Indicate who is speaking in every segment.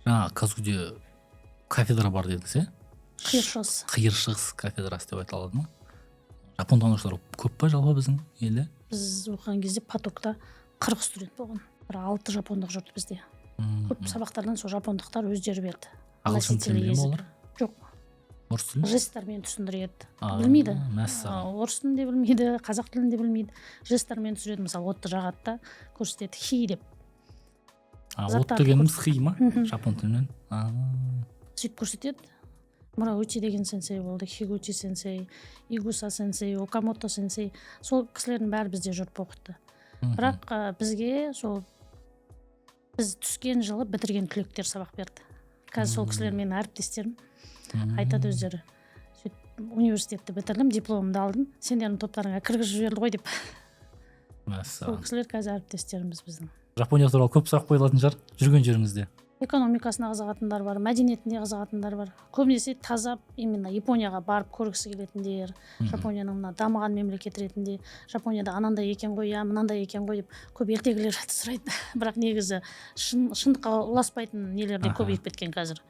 Speaker 1: Жаңа КазГУде кафедра бар дедіңіз, иә?
Speaker 2: Қиыр Шығыс.
Speaker 1: Қиыр Шығыс кафедрасы деп айтыла алады ма? Жапонтанушылар көп па жалпы біздің елде?
Speaker 2: Біз оқыған кезде потокта 40 студент болған, бір алты жапондық жүрді бізде. Көп сабақтардан сол жапондықтар өздері берді.
Speaker 1: Ағылшын
Speaker 2: Носители
Speaker 1: тілін біле ме
Speaker 2: языка.
Speaker 1: олар?
Speaker 2: Жоқ.
Speaker 1: Орыс тілін?
Speaker 2: Жесттармен түсіндіреді.
Speaker 1: А,
Speaker 2: білмейді.
Speaker 1: Мәссаған.
Speaker 2: Орыс тілін де білмейді, қазақ тілін де білмейді, жесттармен түсіреді. Мысалы, отты жағады да көрсетеді, хи деп.
Speaker 1: А, от
Speaker 2: Заттарды
Speaker 1: дегеніміз хи ма?
Speaker 2: Мхм.
Speaker 1: Жапон тілімен. А,
Speaker 2: сөйтіп көрсетеді. Мураути деген сенсей болды, Хигути сенсей, Игуса сенсей, Окамото сенсей, сол кісілердің бәрі бізде жүріп оқытты. Бірақ бізге сол біз түскен жылы бітірген түлектер сабақ берді. Қазір сол кісілер менің әріптестерім. Айтады өздері: «Сөйтіп университетті бітірдім, дипломымды алдым, сендердің топтарыңа кіргізіп жіберді ғой», — деп. Сол кісілер қазір әріптестеріміз біздің.
Speaker 1: Жапония туралы көп сұрақ қойылатын шығар жүрген жеріңізде.
Speaker 2: Экономикасына қызығатындар бар, мәдениетіне қызығатындар бар. Көбінесе таза именно Японияға барып көргісі келетіндер. Жапонияның мына дамыған мемлекет ретінде, Жапонияда анандай екен ғой, иә, мынандай екен ғой деп көп ертегілер сұрайды. Бірақ негізі шындыққа ұласпайтын нелер де көбейіп кеткен қазір,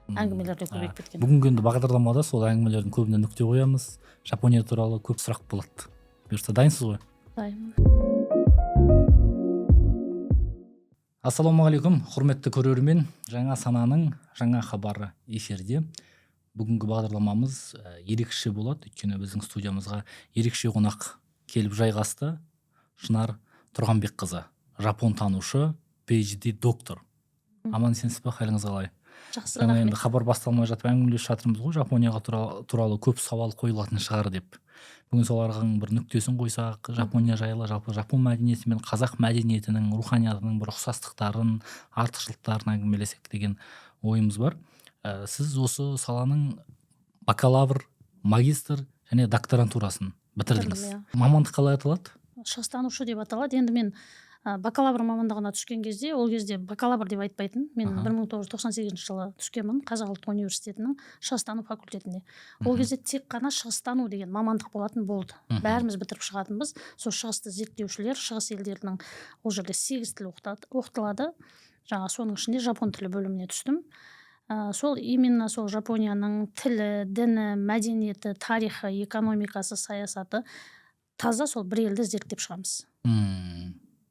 Speaker 2: әңгімелер де көбейіп кеткен.
Speaker 1: Бүгінгі енді бағдарламада сол әңгімелердің көбіне нүкте қоямыз. Жапония туралы көп сұрақ болады, бұйырса. Дайынсыз ғой?
Speaker 2: Дайынмын.
Speaker 1: Ассалаумағалейкум, құрметті көрермен! Жаңа сананың жаңа хабары эфирде. Бүгінгі бағдарламамыз ерекше болады, өйткені біздің студиямызға ерекше қонақ келіп жайғасты. Шынар Тұрғанбекқызы, жапон танушы, PhD доктор. Аман есенсіз ба, халіңіз қалай?
Speaker 2: Жақсы,
Speaker 1: Жаңа енді
Speaker 2: рахмет.
Speaker 1: хабар басталмай жатып әңгімелесіп жатырмыз ғой, Жапонияға туралы көп сауал қойылатын шығар деп. Бүгін солардың бір нүктесін қойсақ, Жапония жайлы, жалпы жапон мәдениеті мен қазақ мәдениетінің, руханиятының бір ұқсастықтарын, артықшылықтарын әңгімелесек деген ойымыз бар. Сіз осы саланың бакалавр, магистр және докторантурасын бітірдіңіз.
Speaker 2: Бітірдім, иә.
Speaker 1: Мамандық қалай аталады?
Speaker 2: Шығыстанушы деп аталады. Енді мен бакалавр мамандығына түскен кезде, ол кезде бакалавр деп айтпайтын. Мен 1998 жылы түскенмін Қазақ ұлттық университетінің шығыстану факультетіне. Ол кезде тек қана шығыстану деген мамандық болатын болды. Бәріміз бітіріп шығатынбыз. Сол шығысты зерттеушілер, шығыс елдерінің, ол жерде сегіз тіл оқытылады. Жаңа соның ішінде жапон тілі бөліміне түстім. Сол именно сол Жапонияның тілі, діні, мәдениеті, тарихы, экономикасы, саясаты, таза сол бір елді зерттеп шығамыз.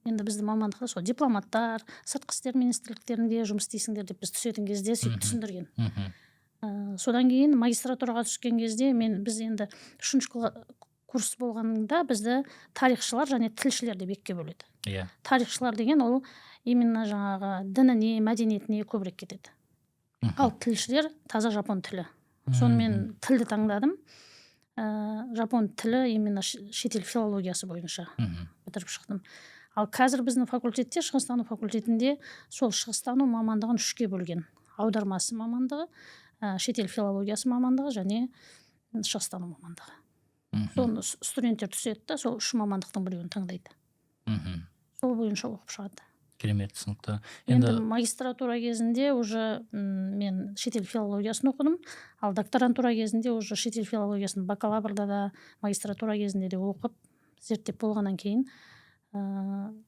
Speaker 2: Енді біздің мамандықта сол дипломаттар, сыртқы істер министрліктерінде жұмыс істейсіңдер деп біз түсетін кезде сөйтіп түсіндірген. Содан кейін магистратураға түскен кезде мен, біз енді үшінші курс болғанда бізді тарихшылар және тілшілер деп екіге бөледі. Тарихшылар деген ол именно жаңағы дініне, мәдениетіне көбірек кетеді. Ал тілшілер таза жапон тілі. Сонымен тілді таңдадым. Жапон тілі, именно шетел филологиясы бойынша бітіріп шықтым. Ал қазір біздің факультетте, шығыстану факультетінде, сол шығыстану мамандығын үшке бөлген: аудармасы мамандығы, шетел филологиясы мамандығы және шығыстану мамандығы. Соны студенттер түседі да, сол үш мамандықтың біреуін таңдайды. Сол бойынша оқып шығады.
Speaker 1: Керемет, түсінікті.
Speaker 2: Енді
Speaker 1: Енді
Speaker 2: магистратура кезінде уже мен шетел филологиясын оқыдым. Ал докторантура кезінде уже шетел филологиясын бакалаврда да, магистратура кезінде де оқып, зерттеп болғаннан кейін,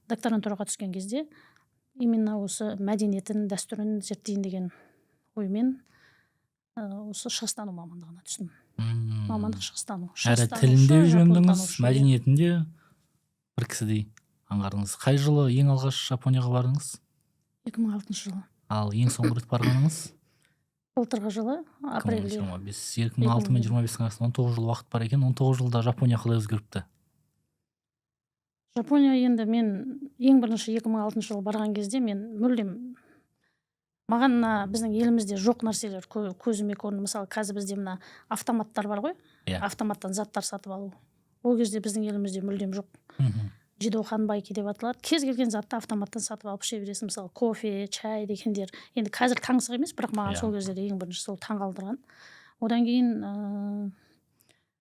Speaker 2: докторантураға түскен кезде именно осы мәдениетін, дәстүрін зерттейін деген оймен осы шығыстану мамандығына түстім. Мамандық шығыстану.
Speaker 1: Әрі
Speaker 2: Шығыстанушы,
Speaker 1: тілінде үйрендіңіз,
Speaker 2: жапонтанушы, иә.
Speaker 1: мәдениетінде бір кісідей аңғардыңыз. Қай жылы ең алғаш Жапонияға бардыңыз?
Speaker 2: 2006 жылы.
Speaker 1: Ал ең соңғы рет барғаныңыз?
Speaker 2: Былтырғы жылы апрельде.
Speaker 1: 2025. 2006 мен 25-тің арасында 19 жыл уақыт бар екен. 19 жылда Жапония қалай өзгеріпті?
Speaker 2: Жапония енді, мен ең бірінші 2006 жылы барған кезде мен мүлдем, маған мына біздің елімізде жоқ нәрселер көзіме көрінді. Мысалы, қазір бізде мына автоматтар бар ғой, автоматтан заттар сатып алу. Ол кезде біздің елімізде мүлдем жоқ. Жидохан байки деп аталады. Кез келген затты автоматтан сатып алып іше бересің. Мысалы, кофе, чай дегендер. Енді қазір таңсық емес, бірақ маған сол кездерде ең бірінші сол таңғалдырған. Одан кейін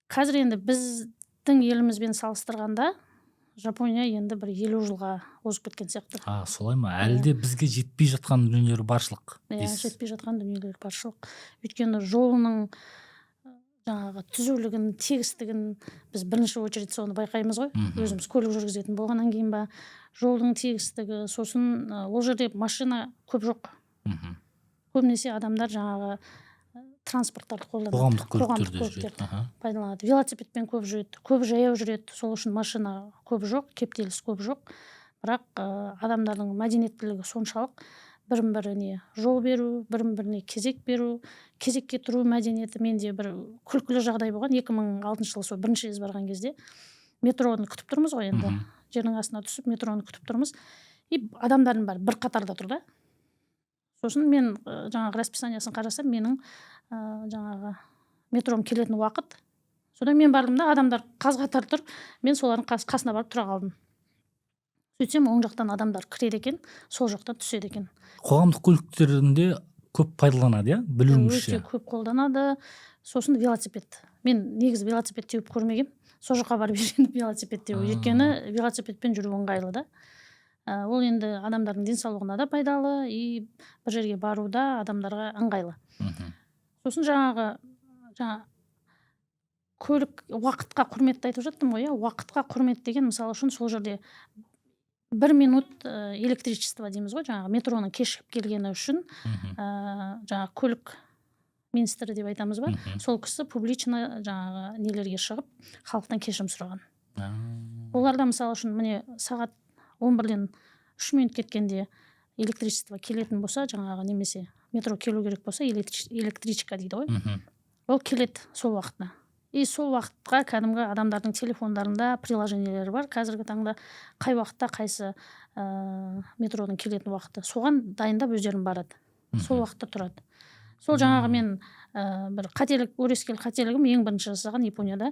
Speaker 2: қазір енді біздің елімізбен салыстырғанда Жапония енді бір 50 жылға озып кеткен сияқты.
Speaker 1: А, солай ма? Әлі де бізге жетпей жатқан дүниелер баршылық
Speaker 2: Иә,
Speaker 1: дейсіз.
Speaker 2: жетпей жатқан дүниелер баршылық. Өйткені жолының жаңағы түзулігін, тегістігін біз бірінші очередь соны байқаймыз ғой. Өзіміз көлік жүргізетін болғаннан кейін ба, жолдың тегістігі, сосын ол жерде машина көп жоқ. Көбінесе адамдар жаңағы транспорттарды қолданады.
Speaker 1: Қоғамдық
Speaker 2: Қоғамдық
Speaker 1: көліктерде жүреді.
Speaker 2: Көліктерді пайдаланады. Велосипедпен көп жүреді, көп жаяу жүреді. Сол үшін машина көп жоқ, кептеліс көп жоқ. Бірақ адамдардың мәдениеттілігі соншалық, бірін біріне жол беру, бірін біріне кезек беру, кезекке тұру мәдениеті. Менде бір күлкілі жағдай болған 2006 жылы, сол бірінші рет барған кезде. Метроны күтіп тұрмыз ғой енді, жердің астына түсіп, метроны күтіп тұрмыз, и адамдардың бәрі бір қатарда тұр да. Сосын мен жаңағы расписаниясын қарасам, менің жаңағы метром келетін уақыт. Содан мен бардым да, адамдар қаз қатар тұр, мен солардың қасына барып тұра қалдым. Сөйтсем, оң жақтан адамдар кіреді екен, сол жақтан түседі екен.
Speaker 1: Қоғамдық көліктерінде көп пайдаланады, иә, білуімізше?
Speaker 2: Өте көп қолданады. Сосын велосипед. Мен негізі велосипед теуіп көрмегенмін, сол жаққа барып үйрендім велосипед теуу. Өйткені велосипедпен жүру ыңғайлы да. Ол енді адамдардың денсаулығына да пайдалы, и бір жерге баруда адамдарға ыңғайлы. Сосын жаңағы жаңа көлік, уақытқа құрметті айтып жаттым ғой, иә. Уақытқа құрмет деген, мысалы үшін, сол жерде бір минут электричество дейміз ғой, жаңағы метроның кешігіп келгені үшін жаңағы көлік министрі деп айтамыз ба, сол кісі публично жаңағы нелерге шығып, халықтан кешірім сұраған. Оларда, мысалы үшін, міне, сағат 11-ден 3 минут кеткенде электричество келетін болса жаңағы немесе метро келу керек болса, электричка дейді ғой, ол келеді сол уақытта. И сол уақытқа кәдімгі адамдардың телефондарында приложениелері бар қазіргі таңда, қай уақытта қайсы метроның келетін уақыты, соған дайындап өздерін барады, сол уақытта тұрады. Сол жаңағы мен бір қателік, өрескел қателігім, ең бірінші жасаған Японияда,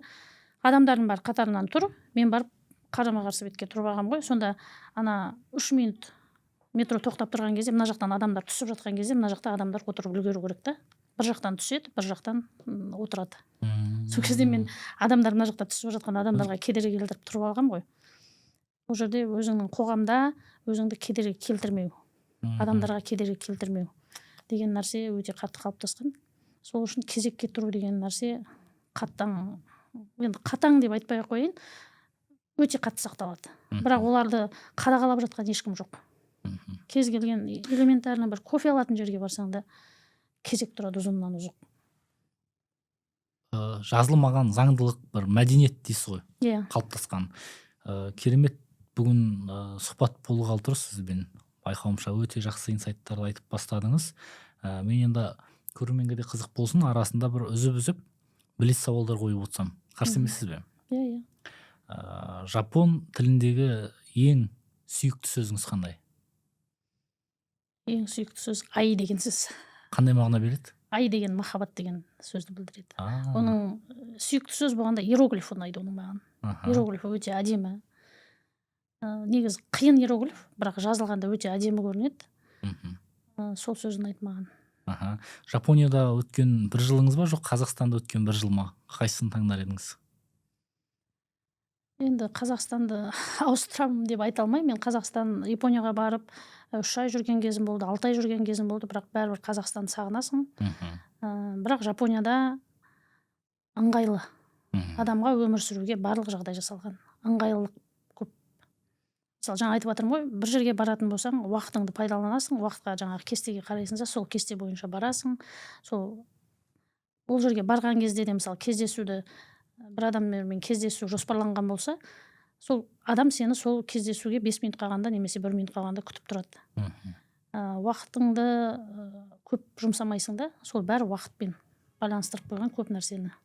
Speaker 2: адамдардың бәрі қатарынан тұр, мен барып қарама қарсы бетке тұрып алғанмын ғой. Сонда ана 3 минут метро тоқтап тұрған кезде, мына жақтан адамдар түсіп жатқан кезде, мына жақта адамдар отырып үлгеру керек та. Бір жақтан түседі, бір жақтан отырады. Сол кезде мен адамдар мына жақта түсіп жатқан адамдарға кедергі келтіріп тұрып алғанмын ғой. Ол жерде өзіңнің қоғамда өзіңді кедергі келтірмеу, адамдарға кедергі келтірмеу деген нәрсе өте қатты қалыптасқан. Сол үшін кезекке тұру деген нәрсе қатаң, енді қатаң деп айтпай ақ қояйын, өте қатты сақталады. Бірақ оларды қадағалап жатқан ешкім жоқ. Кез келген элементарно бір кофе алатын жерге барсаң да, кезек тұрады ұзыннан ұзақ.
Speaker 1: Жазылмаған заңдылық, бір мәдениет дейсіз ғой,
Speaker 2: Иә.
Speaker 1: қалыптасқан. Керемет бүгін сұхбат болғалы тұр сізбен. Байқауымша, өте жақсы инсайттарды айтып бастадыңыз. Мен енді көрерменге де қызық болсын, арасында бір үзіп үзіп блиц сауалдар қойып отырсам, қарсы емессіз бе?
Speaker 2: Иә.
Speaker 1: Жапон тіліндегі ең сүйікті сөзіңіз қандай?
Speaker 2: Ең сүйікті сөз — ай деген сөз.
Speaker 1: Қандай мағына береді?
Speaker 2: Ай деген махаббат деген сөзді білдіреді. Оның сүйікті сөз болғанда, иероглиф ұнайды оның маған. Иероглифі өте әдемі. Негізі қиын иероглиф, бірақ жазылғанда өте әдемі көрінеді. Сол сөз ұнайды маған.
Speaker 1: Аха, Жапонияда өткен бір жылыңыз ба, жоқ Қазақстанда өткен бір жыл ма, қайсысын таңдар едіңіз?
Speaker 2: Енді Қазақстанды ауыстырамын деп айта алмаймын. Мен Қазақстан, Японияға барып, 3 ай жүрген кезім болды, 6 ай жүрген кезім болды, бірақ бәрібір Қазақстанды сағынасың. Бірақ Жапонияда ыңғайлы. Адамға өмір сүруге барлық жағдай жасалған, ыңғайлылық көп. Мысалы, жаңа айтып жатырмын ғой, бір жерге баратын болсаң, уақытыңды пайдаланасың, уақытқа, жаңағы кестеге қарайсың да, сол кесте бойынша барасың. Сол ол жерге барған кезде де, мысалы, кездесуді, бір адаммен кездесу жоспарланған болса, сол адам сені сол кездесуге 5 минут қалғанда немесе бір минут қалғанда күтіп тұрады. Уақытыңды көп жұмсамайсың да, сол бәрі уақытпен байланыстырып қойған көп нәрсені.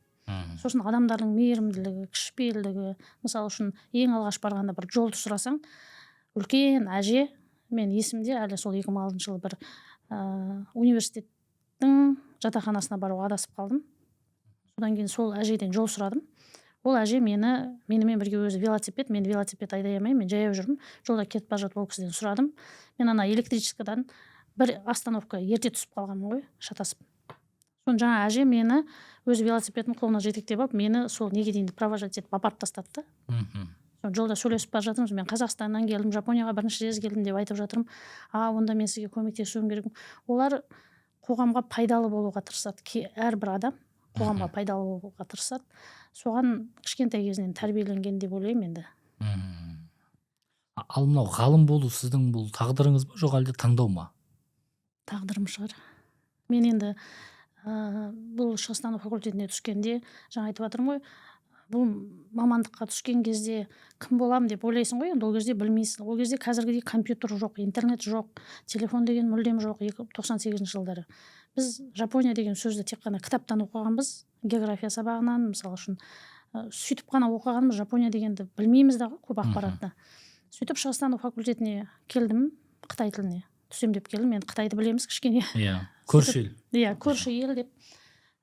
Speaker 2: Сосын адамдардың мейірімділігі, кішіпейілдігі. Мысалы үшін, ең алғаш барғанда бір жолды сұрасаң, үлкен әже, мен есімде әлі, сол 2006 жылы бір университеттің жатақханасына баруға адасып қалдым. Содан кейін сол әжеден жол сұрадым. Ол әже мені, менімен бірге, өзі велосипед, мен велосипед айдай алмаймын, мен жаяу жүрмін, жолда кетіп бара жатып ол кісіден сұрадым. Мен ана электричкадан бір остановка ерте түсіп қалғанмын ғой шатасып. Соны жаңа әже мені өзі велосипедін қолына жетектеп алып, мені сол неге дейін провожать етіп апарып тастады да. Сол жолда сөйлесіп бара жатырмыз, мен Қазақстаннан келдім, Жапонияға бірінші рет келдім деп айтып жатырмын. А, онда мен сізге көмектесуім керек. Олар қоғамға пайдалы болуға тырысады. Әрбір адам қоғамға пайдалы болуға тырысады, соған кішкентай кезінен тәрбиеленген деп ойлаймын енді.
Speaker 1: Ал мынау ғалым болу сіздің бұл тағдырыңыз ба, жоқ әлде таңдау ма?
Speaker 2: Тағдырым шығар. Мен енді бұл шығыстану факультетіне түскенде, жаңа айтып жатырмын ғой, бұл мамандыққа түскен кезде кім боламын деп ойлайсың ғой енді, ол кезде білмейсің. Ол кезде қазіргідей компьютер жоқ, интернет жоқ, телефон деген мүлдем жоқ. 98-жылдары біз Жапония деген сөзді тек қана кітаптан оқығанбыз, география сабағынан мысалы үшін. Сөйтіп қана оқығанбыз, Жапония дегенді білмейміз да ғой көп ақпаратты. Сөйтіп шығыстану факультетіне келдім, қытай тіліне түсемін деп келдім. Енді қытайды білеміз кішкене.
Speaker 1: Иә, көрші ел.
Speaker 2: Иә, көрші ел деп.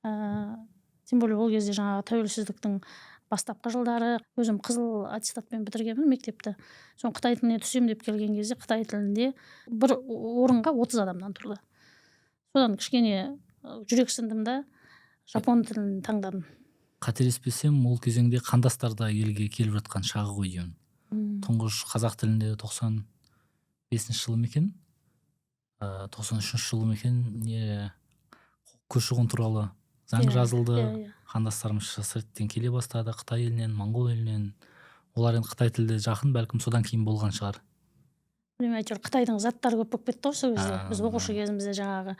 Speaker 2: Тем более ол кезде жаңағы тәуелсіздіктің бастапқы жылдары, өзім қызыл аттестатпен бітіргенмін мектепті. Соны қытай тіліне түсемін деп келген кезде, қытай тілінде бір орынға 30 адамнан тұрды. Содан кішкене жүрексіндім да, жапон тілін таңдадым.
Speaker 1: Қателеспесем, ол кезеңде қандастар да елге келіп жатқан шағы ғой деймін. Тұңғыш қазақ тілінде 95-жылы ма екен, 93-жылы ма екен, не, көші қон туралы заң жазылды.
Speaker 2: иә иә
Speaker 1: Қандастарымыз сырттан келе бастады, қытай елінен, моңғол елінен. Олар енді қытай тілді жақын, бәлкім, содан кейін болған шығар.
Speaker 2: Білмеймін, әйтеуір қытайдың заттары көп болып кетті ғой сол кезде. Біз оқушы кезімізде жаңағы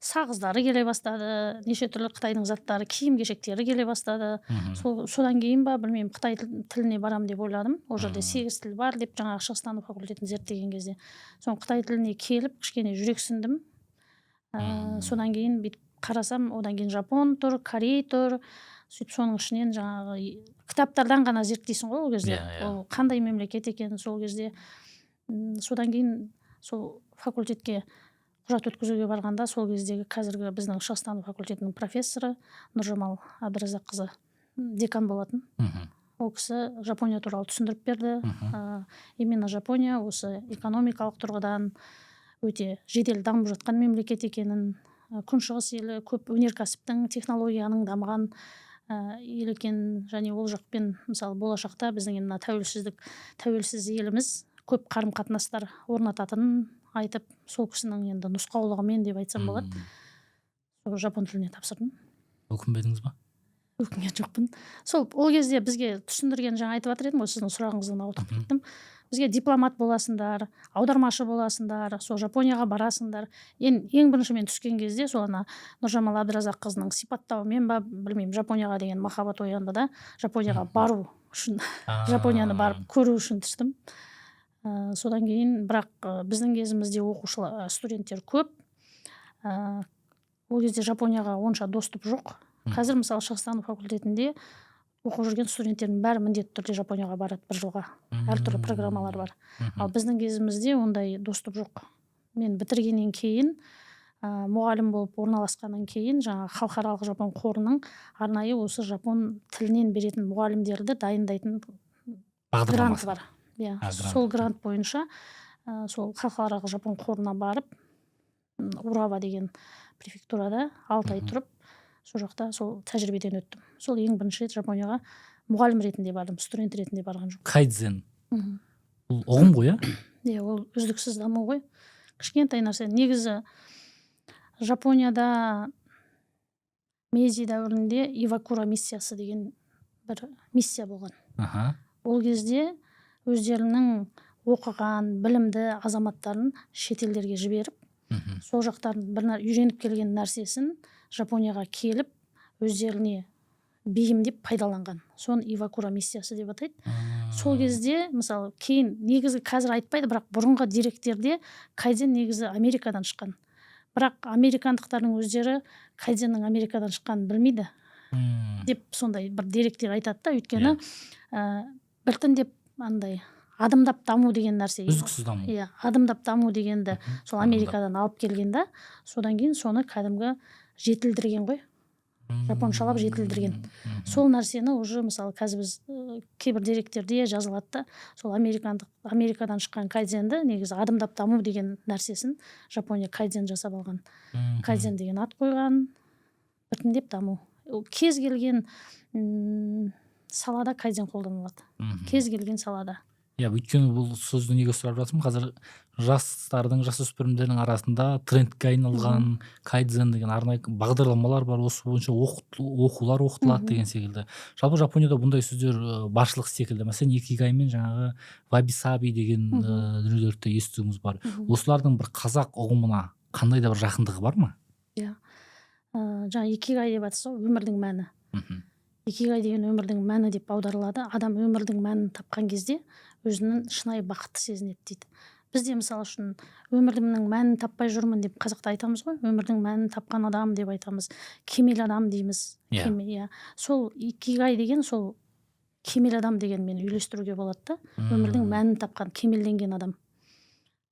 Speaker 2: сағыздары келе бастады, неше түрлі қытайдың заттары, киім кешектері келе бастады. Содан кейін ба, білмеймін, қытай тіліне барамын деп ойладым. Ол жерде сегіз тіл бар деп, жаңағы шығыстану факультетін зерттеген кезде, соны қытай тіліне келіп кішкене жүрексіндім. Содан кейін бүйтіп қарасам, одан кейін жапон тұр, корей тұр. Сөйтіп соның ішінен жаңағы кітаптардан ғана зерттейсің ғой ол кезде.
Speaker 1: Иә, иә.
Speaker 2: Ол қандай мемлекет екенін сол кезде. Содан кейін сол факультетке құжат өткізуге барғанда, сол кездегі қазіргі біздің шығыстану факультетінің профессоры Нұржамал Әбдіразаққызы декан болатын. Ол кісі Жапония туралы түсіндіріп берді. Именно Жапония осы экономикалық тұрғыдан өте жедел дамып жатқан мемлекет екенін, күншығыс елі, көп өнеркәсіптің, технологияның дамыған ел екенін және ол жақпен, мысалы, болашақта біздің енді мына тәуелсіз еліміз көп қарым қатынастар орнататынын айтып, сол кісінің енді нұсқаулығымен деп айтсам болады, сол жапон тіліне тапсырдым.
Speaker 1: Өкінбедіңіз ба?
Speaker 2: Өкінген жоқпын. Сол ол кезде бізге түсіндірген, жаңа айтып жатыр едім ғой, сіздің сұрағыңыздан ауытқып кеттім. Бізге дипломат боласыңдар, аудармашы боласыңдар, сол Жапонияға барасыңдар. Ең бірінші мен түскен кезде сол ана Нұржамал Әбдіразаққызының сипаттауымен ба, білмеймін, Жапонияға деген махаббат оянды да, Жапонияға бару үшін, Жапонияны барып көру үшін түстім. Содан кейін бірақ біздің кезімізде оқушылар, студенттер көп. Ол кезде Жапонияға онша доступ жоқ. Қазір, мысалы, шығыстану факультетінде оқып жүрген студенттердің бәрі міндетті түрде Жапонияға барады бір жылға, әртүрлі программалар бар. Ал біздің кезімізде ондай доступ жоқ. Мен бітіргеннен кейін, мұғалім болып орналасқаннан кейін, жаңағы халықаралық жапон қорының арнайы осы жапон тілінен беретін мұғалімдерді дайындайтын гранты
Speaker 1: Бағдарламасы
Speaker 2: бар, иә.
Speaker 1: А, грант.
Speaker 2: Сол грант бойынша сол халықаралық жапон қорына барып, Урава деген префектурада 6 ай тұрып, сол жақта сол тәжірибеден өттім. Сол ең бірінші рет Жапонияға мұғалім ретінде бардым, студент ретінде барған жоқпын.
Speaker 1: Кайдзен бұл ұғым ғой, иә?
Speaker 2: Иә, ол үздіксіз даму ғой. Кішкентай нәрсе негізі. Жапонияда Мейзи дәуірінде Ивакура миссиясы деген бір миссия болған. Ол кезде өздерінің оқыған, білімді азаматтарын шетелдерге жіберіп, сол жақтан бір үйреніп келген нәрсесін Жапонияға келіп, өздеріне бейімдеп пайдаланған. Соны Ивакура миссиясы деп атайды. Сол кезде, мысалы, кейін негізі қазір айтпайды, бірақ бұрынғы деректерде кайдзен негізі Америкадан шыққан. Бірақ американдықтардың өздері кайдзеннің Америкадан шыққанын білмейді деп сондай бір деректер айтады да. Өйткені біртіндеп андай адымдап даму деген нәрсе.
Speaker 1: Үздіксіз даму.
Speaker 2: Иә, адымдап даму дегенді сол
Speaker 1: Адымдап.
Speaker 2: Америкадан алып келген да, содан кейін соны кәдімгі жетілдірген ғой, жапоншалап жетілдірген. Сол нәрсені уже, мысалы, қазір біз кейбір деректерде жазылады да, сол Америкадан шыққан кайдзенді, негізі адымдап даму деген нәрсесін Жапония кайдзен жасап алған. Кайдзен деген ат қойған. Біртіндеп даму. Ол кез келген салада кайдзен қолданылады. Кез келген салада.
Speaker 1: Иә, өйткені бұл сөзді неге сұрап жатырмын: қазір жастардың, жасөспірімдердің арасында трендке айналған кайдзен деген арнайы бағдарламалар бар, осы бойынша оқулар оқытылады деген секілді. Жалпы Жапонияда бұндай сөздер баршылық секілді. Мәселен, икигай мен жаңағы ваби саби деген дүниелерді де естуіміз бар. Осылардың бір қазақ ұғымына Қандай да бір жақындығы бар ма?
Speaker 2: Иә. Жаңа икигай деп жатсыз ғой, өмірдің мәні. Икигай деген өмірдің мәні деп аударылады. Адам өмірдің мәнін тапқан кезде өзінің шынайы бақытты сезінеді дейді. Бізде мысалы үшін өмірімнің мәнін таппай жүрмін деп қазақта айтамыз ғой, өмірдің мәнін тапқан адам деп айтамыз, кемел адам дейміз.
Speaker 1: Иә.
Speaker 2: Иә. Сол икигай деген сол кемел адам дегенмен үйлестіруге болады да. Өмірдің мәнін тапқан, кемелденген адам.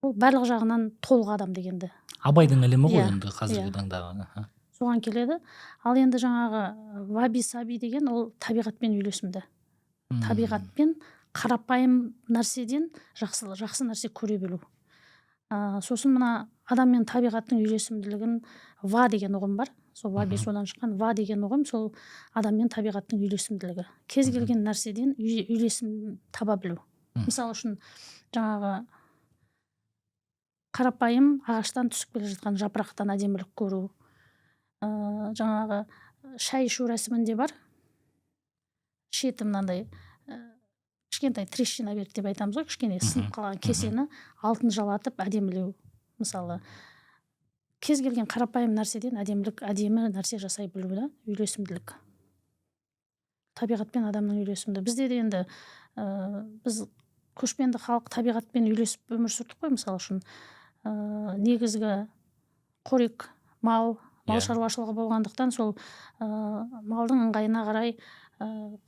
Speaker 2: Ол барлық жағынан толық адам дегенді.
Speaker 1: Абайдың ілімі ғой
Speaker 2: Иә,
Speaker 1: енді қазіргі
Speaker 2: иә.
Speaker 1: таңдағы.
Speaker 2: Соған келеді. Ал енді жаңағы ваби саби деген ол табиғатпен үйлесімді. Табиғатпен қарапайым нәрседен жақсы, жақсы нәрсе көре білу. Сосын мына адам мен табиғаттың үйлесімділігін ва деген ұғым бар. Сол ваби содан шыққан ва деген ұғым, сол адам мен табиғаттың үйлесімділігі. Кез келген нәрседен үйлесім таба білу. Мысалы үшін жаңағы қарапайым ағаштан түсіп келе жатқан жапырақтан әдемілік көру. Жаңағы шай ішу рәсімінде бар. Шеті мынандай кішкентай трещина берді деп айтамыз ғой, кішкене сынып қалған кесені алтын жалатып әдемілеу. Мысалы, кез келген қарапайым нәрседен әдемілік, әдемі нәрсе жасай білу да, үйлесімділік. Табиғат пен адамның үйлесімді. Бізде де енді біз көшпенді халық, табиғатпен үйлесіп өмір сүрдік қой, мысалы үшін. Негізгі қорек мал, мал шаруашылығы болғандықтан сол малдың ыңғайына қарай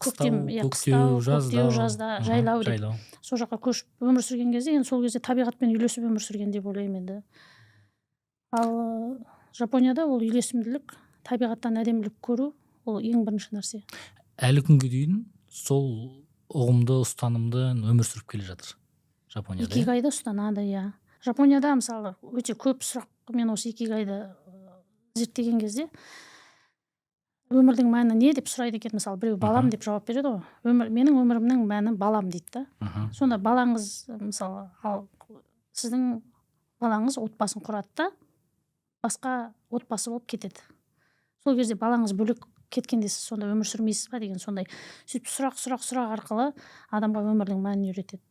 Speaker 2: көктем,
Speaker 1: Қыстау,
Speaker 2: иә,
Speaker 1: көктеу,
Speaker 2: қыстау,
Speaker 1: жазда,
Speaker 2: көктеу, жазда, жайлау деп.
Speaker 1: Жайлау.
Speaker 2: Сол жаққа көшіп өмір сүрген кезде, енді сол кезде табиғатпен үйлесіп өмір сүрген деп ойлаймын енді. Ал Жапонияда ол үйлесімділік, табиғаттан әдемілік көру, ол ең бірінші нәрсе.
Speaker 1: Әлі күнге дейін сол ұғымды, ұстанымды өмір сүріп келе жатыр Жапонияда.
Speaker 2: Икигайды ұстанады, иә. Жапонияда мысалы өте көп сұрақ, мен осы икигайды зерттеген кезде өмірдің мәні не деп сұрайды екен, мысалы біреу балам деп жауап береді ғой. Өмір, менің өмірімнің мәні балам дейді да. Сонда балаңыз, мысалы, ал сіздің балаңыз отбасын құрады да, басқа отбасы болып кетеді. Сол кезде балаңыз бөлек кеткенде сіз сонда өмір сүрмейсіз ба деген сондай. Сөйтіп сұрақ, сұрақ, сұрақ арқылы адамға өмірдің мәнін үйретеді.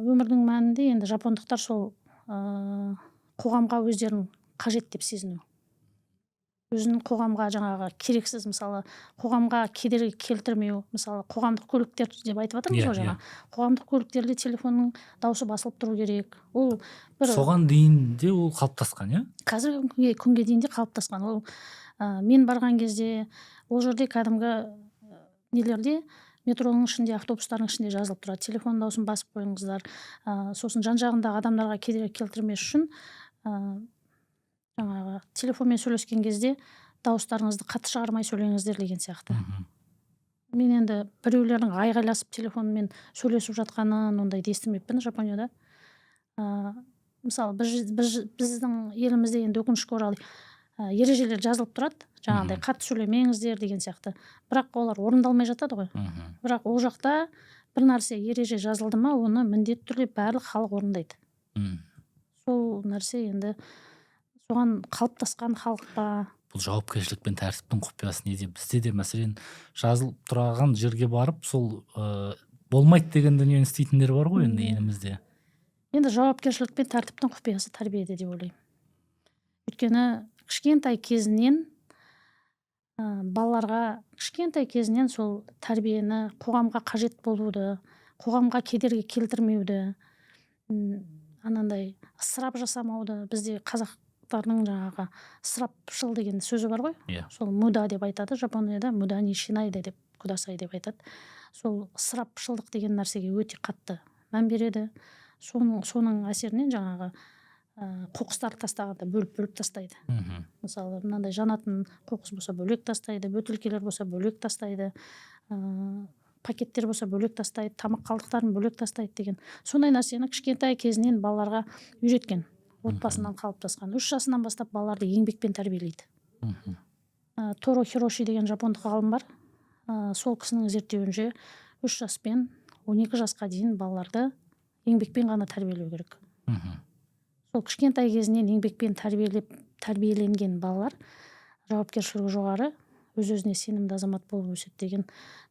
Speaker 2: Өмірдің мәнінде енді жапондықтар сол қоғамға өздерін қажет деп сезіну. Өзінің қоғамға жаңағы керексіз, мысалы, қоғамға кедергі келтірмеу, мысалы, қоғамдық көліктер деп айтып жатырмыз ғой жаңа. Қоғамдық көліктерде телефонның дауысы басылып тұру керек. Ол бір
Speaker 1: Соған дейін де ол қалыптасқан, иә?
Speaker 2: Қазіргі күнге дейін де қалыптасқан. Ол мен барған кезде ол жерде кәдімгі нелерде, метроның ішінде, автобустардың ішінде жазылып тұрады. Телефон дауысын басып қойыңыздар. Сосын жан-жағындағы адамдарға кедергі келтірмес үшін жаңағы телефонмен сөйлескен кезде дауыстарыңызды қатты шығармай сөйлеңіздер деген сияқты. Мен енді біреулердің айғайласып телефонмен сөйлесіп жатқанын ондайды естімеппін Жапонияда. Мысалы, біздің елімізде енді өкінішке орай ережелер жазылып тұрады, жаңағыдай қатты сөйлемеңіздер деген сияқты. Бірақ олар орындалмай жатады ғой. Бірақ ол жақта бір нәрсе ереже жазылды ма, оны міндетті түрде барлық халық орындайды. Сол нәрсе енді соған қалыптасқан халық па?
Speaker 1: Бұл жауапкершілік пен тәртіптің құпиясы неде? Бізде де мәселен жазылып тұрған жерге барып сол болмайды деген дүниені істейтіндер бар ғой енді елімізде.
Speaker 2: Енді жауапкершілік пен тәртіптің құпиясы тәрбиеде деп ойлаймын. Өйткені кішкентай кезінен балаларға кішкентай кезінен сол тәрбиені, қоғамға қажет болуды, қоғамға кедергі келтірмеуді, анандай ысырап жасамауды. Бізде қазақтардың жаңағы ысырапшыл деген сөзі бар ғой. Сол муда деп айтады Жапонияда, муда ни шинайды деп, кудасай деп айтады. Сол ысырапшылдық деген нәрсеге өте қатты мән береді. Соның әсерінен жаңағы қоқыстарды тастағанда бөліп-бөліп тастайды. Мысалы, мынандай жанатын қоқыс болса бөлек тастайды, бөтелкелер болса бөлек тастайды, пакеттер болса бөлек тастайды, тамақ қалдықтарын бөлек тастайды деген. Сондай нәрсені кішкентай кезінен балаларға үйреткен, отбасынан қалыптасқан. 3 жасынан бастап балаларды еңбекпен тәрбиелейді. Торо Хироши деген жапондық ғалым бар. Сол кісінің зерттеуінше 3 жас пен 12 жасқа дейін балаларды еңбекпен ғана тәрбиелеу керек. Сол кішкентай кезінен еңбекпен тәрбиеленген балалар жауапкершілігі жоғары, өз-өзіне сенімді азамат болып өседі деген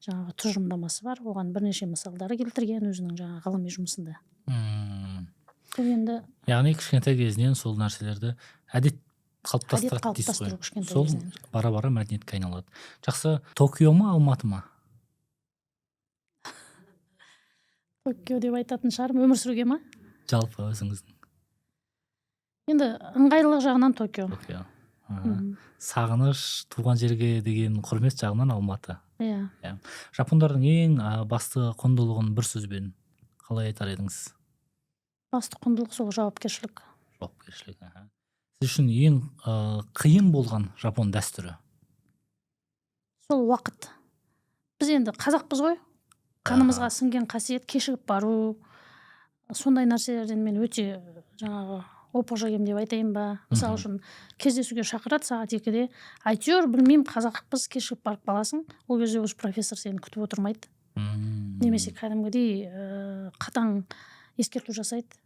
Speaker 2: жаңағы тұжырымдамасы бар. Оған бірнеше мысалдары келтірген өзінің жаңағы ғылыми жұмысында. Сол енді.
Speaker 1: Яғни кішкентай кезінен сол нәрселерді әдет қалыптастырады дейсіз ғой. Сол бара-бара мәдениетке айналады. Жақсы, Токио ма, Алматы ма?
Speaker 2: Токио деп айтатын шығармын. Өмір сүруге ма?
Speaker 1: Жалпы өзіңіздің.
Speaker 2: Енді ыңғайлылық жағынан Токио.
Speaker 1: Токио. Сағыныш, туған жерге деген құрмет жағынан Алматы.
Speaker 2: Иә.
Speaker 1: Жапондардың ең басты құндылығын бір сөзбен қалай айтар едіңіз?
Speaker 2: Басты құндылық сол жауапкершілік.
Speaker 1: Жауапкершілік. Сіз үшін ең қиын болған жапон дәстүрі?
Speaker 2: Сол уақыт. Біз енді қазақпыз ғой. Қанымызға сіңген қасиет, кешігіп бару, сондай нәрселерден мен өте жаңағы опық жегем деп айтайын ба. Мысалы үшін кездесуге шақырады сағат 2-де, әйтеуір білмеймін, қазақпыз, кешігіп барып қаласың. Ол кезде уже профессор сені күтіп отырмайды. Немесе кәдімгідей қатаң ескерту жасайды.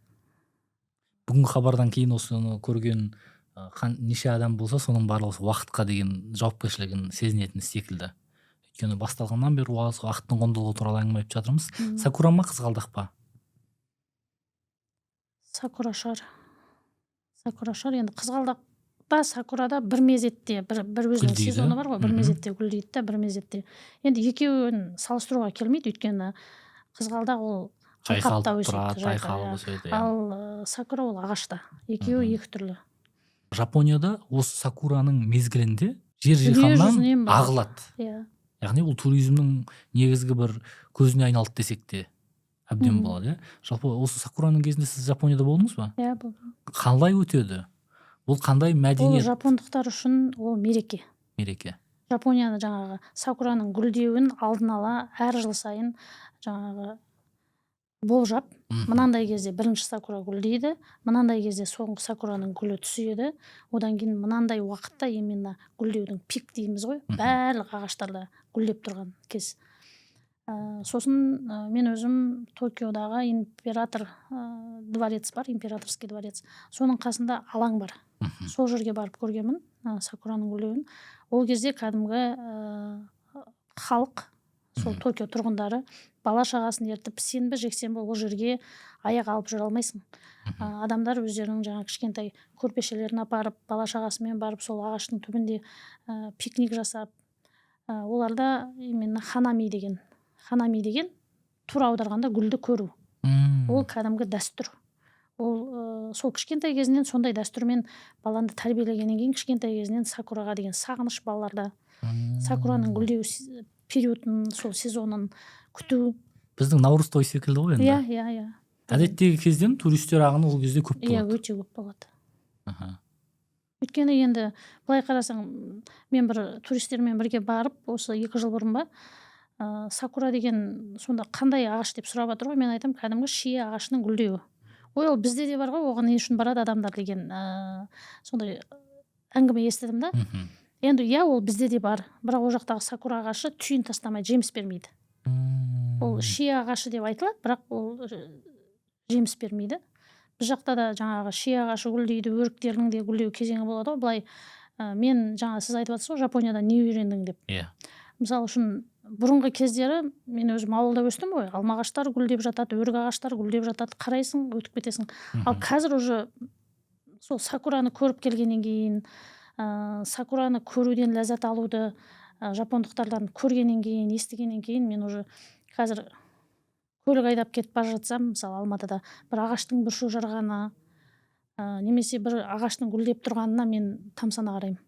Speaker 1: Бүгінгі хабардан кейін осыны көрген неше адам болса, соның барлығы уақытқа деген жауапкершілігін сезінетін секілді. Өйткені басталғаннан бері уақыттың құндылығы туралы әңгіме айтып жатырмыз. Сакура ма, қызғалдақ па?
Speaker 2: Сакура шығар. Сакура шығар. Енді қызғалдақта, сакурада бір мезетте, бір өзінің сезоны бар ғой, бір мезетте гүлдейді да, бір мезетте. Енді екеуін салыстыруға келмейді, өйткені қызғалдақ ол
Speaker 1: жайқалып тұрады, жайқалып өседі.
Speaker 2: Ал сакура ол ағашта. Екеуі екі түрлі.
Speaker 1: Жапонияда осы сакураның мезгілінде жер жиһаннан ағылады.
Speaker 2: Иә.
Speaker 1: Яғни ол туризмнің негізгі бір көзіне айналды десек те әбден болады, иә. Жалпы осы сакураның кезінде сіз Жапонияда болдыңыз ба?
Speaker 2: Иә, болдым.
Speaker 1: Қалай өтеді? Бұл қандай мәдениет?
Speaker 2: Ол жапондықтар үшін ол мереке.
Speaker 1: Мереке.
Speaker 2: Жапонияны жаңағы сакураның гүлдеуін алдын ала әр жыл сайын жаңағы болжап, мынандай кезде бірінші сакура гүлдейді, мынандай кезде соңғы сакураның гүлі түседі, одан кейін мынандай уақытта именно гүлдеудің пик дейміз ғой, барлық ағаштарда гүлдеп тұрған кез. Сосын мен өзім Токиодағы император дворец бар, императорский дворец, соның қасында алаң бар. Сол жерге барып көргенмін сакураның гүлдеуін. Ол кезде кәдімгі халық, сол Токио тұрғындары бала шағасын ертіп, сенбі жексенбі ол жерге аяқ алып жүре алмайсың. Адамдар өздерінің жаңа кішкентай көрпешелерін апарып, бала шағасымен барып сол ағаштың түбінде пикник жасап, оларда именно ханами деген, ханами деген тура аударғанда гүлді көру. Ол кәдімгі дәстүр. Ол сол кішкентай кезінен сондай дәстүрмен баланы тәрбиелегеннен кейін кішкентай кезінен сакураға деген сағыныш балаларда, сакураның гүлдеу периодын, сол сезонын күту.
Speaker 1: Біздің наурыз той секілді ғой енді.
Speaker 2: Иә, иә, иә.
Speaker 1: Әдеттегі кезден туристер ағыны ол кезде көп болады.
Speaker 2: Иә, өте көп болады. Өйткені енді былай қарасаң, мен бір туристермен бірге барып, осы 2 жыл бұрын ба, сакура деген сонда қандай ағаш деп сұрап жатыр ғой, мен айтамын кәдімгі шие ағашының гүлдеуі. Ой, ол бізде де бар ғой, оған не үшін барады адамдар деген сондай әңгіме естідім да. Енді иә, ол бізде де бар, бірақ ол жақтағы сакура ағашы түйін тастамай жеміс бермейді. Ол шие ағашы деп айтылады, бірақ ол жеміс бермейді. Біз жақта да жаңағы шие ағашы гүлдейді, өріктердің де гүлдеу кезеңі болады ғой. Былай мен жаңа сіз айтып жатсыз ғой, Жапонияда не үйрендің деп.
Speaker 1: Иә.
Speaker 2: Мысалы үшін бұрынғы кездері мен өзім ауылда өстім ғой, алма ағаштар гүлдеп жатады, өрік ағаштар гүлдеп жатады, қарайсың, өтіп кетесің. Ал қазір уже сол сакураны көріп келгеннен кейін, сакураны көруден ләззат алуды жапондықтардан көргеннен кейін, естігеннен кейін мен уже қазір көлік айдап кетіп бара жатсам, мысалы Алматыда бір ағаштың бүршік жарғаны, немесе бір ағаштың гүлдеп тұрғанына мен тамсана қараймын.